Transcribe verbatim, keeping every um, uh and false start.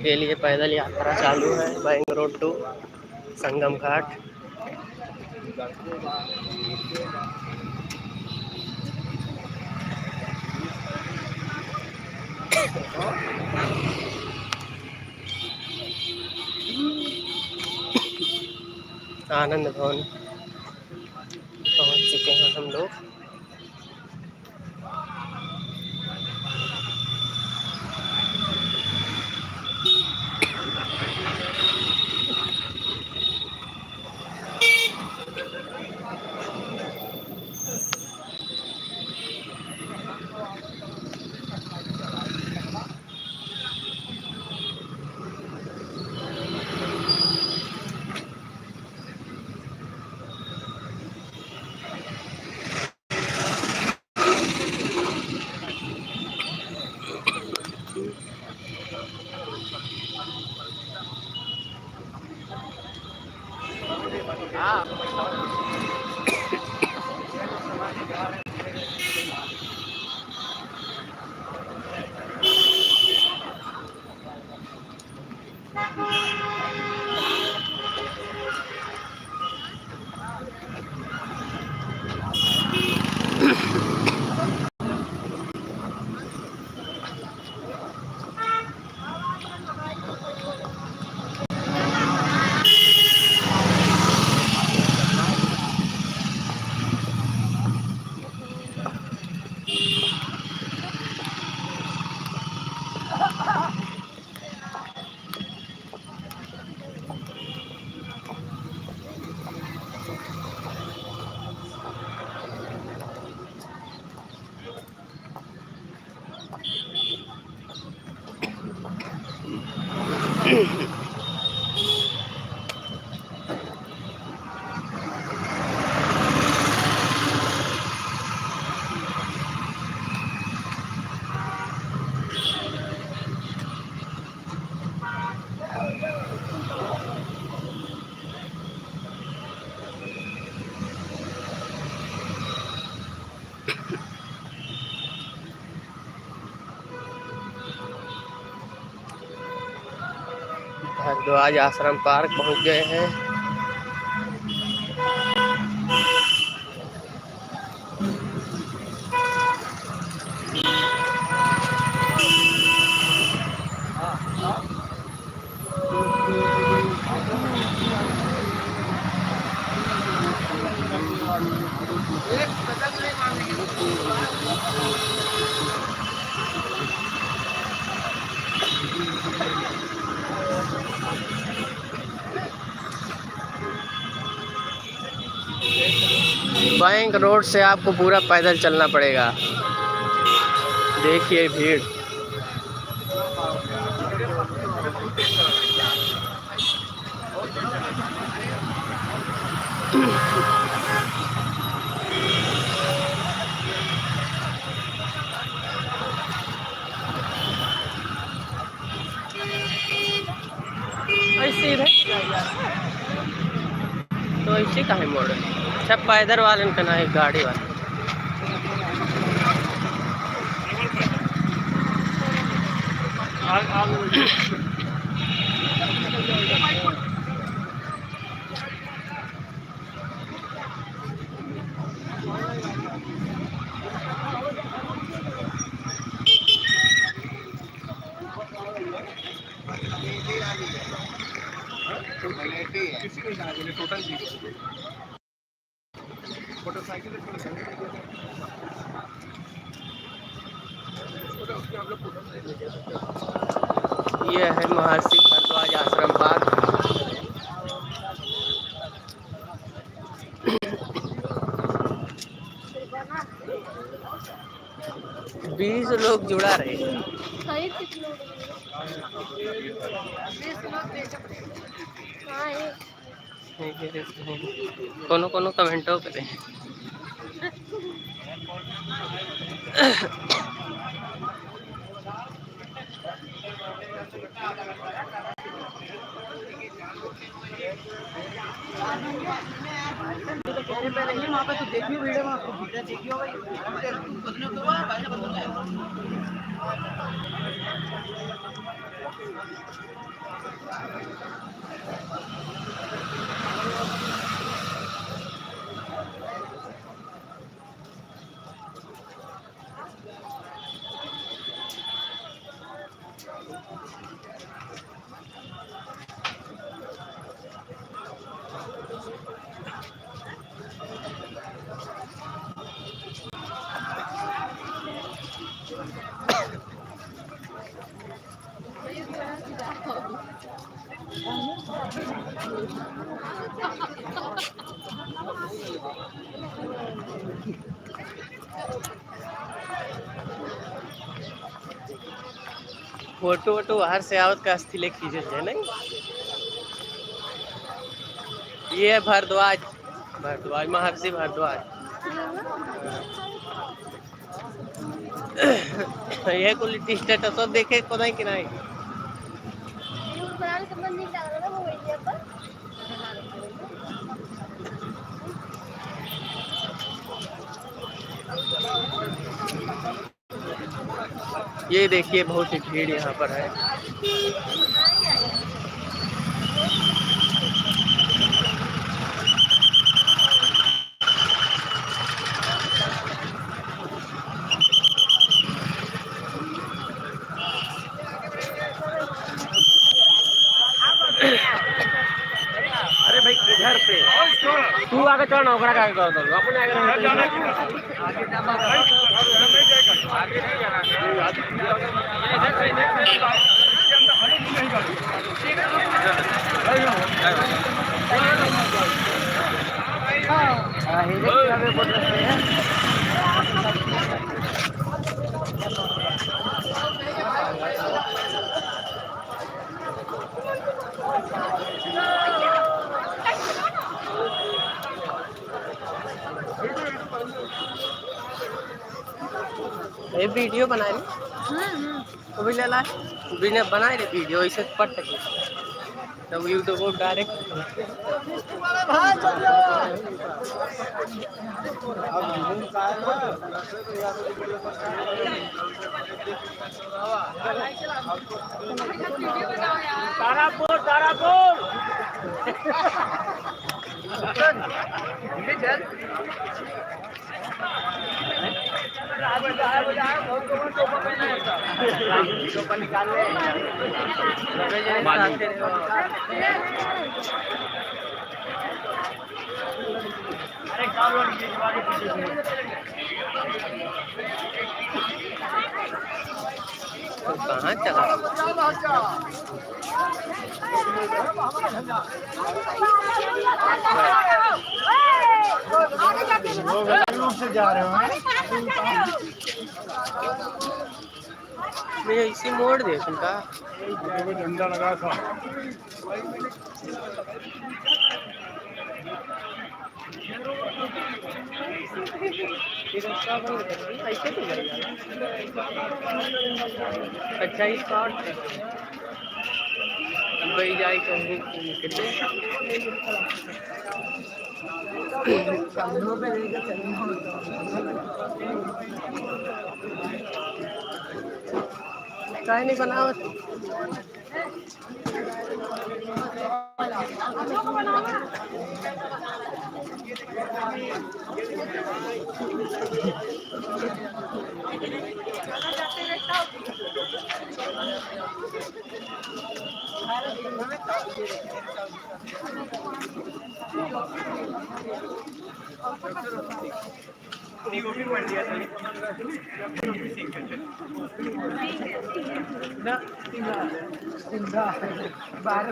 के लिए पैदल यात्रा चालू है, बैंक रोड to संगम घाट। आनंद भवन पहुँच चुके हैं हम लोग। भारद्वाज आश्रम पार्क पहुँच गए हैं। बैंक रोड से आपको पूरा पैदल चलना पड़ेगा। देखिए भीड़। ऐसे इधर तो ऐसे काहे मोड़? अच्छा, पैदल वालन का ना, एक गाड़ी वाला। ये है महर्षि भारद्वाज आश्रम पार्क। बीस लोग जुड़ा रहे। हाँ, ये कोनो कोनो कमेंटो करे। वहाँ पे तो देखियो वीडियो में, आपको वीडियो देखियो भाई। फोटो वोटो बाहर से आवत का अस्थि ले खींचल जाए, नहीं? ये है भारद्वाज, भारद्वाज, महर्षि भारद्वाज। ये कुल status देखे को नहीं कि नहीं? ये देखिए, बहुत ही भीड़ यहाँ पर है। अरे भाई, किधर पे? तू आगे चल ना, ओकरा का आगे कर दो, अपने आगे रहो। ये वीडियो बना रही। हम्म, हम्म। तो भी ले ला, बिना बनाए रे वीडियो, ऐसे पट के। तब YouTube को डायरेक्ट। तारापुर, तारापुर। तो कहाँ चला? लोग अलग रूट से जा रहे हो, हैं? भैया, इसी मोड़ दे तुमका। देखो, झंडा लगा था। ये रास्ता बंद कर दिया, ऐसे तो जाएगा। अच्छा, इस पार से। अब भाई जाए कहीं कितने? काहे नहीं बनावत?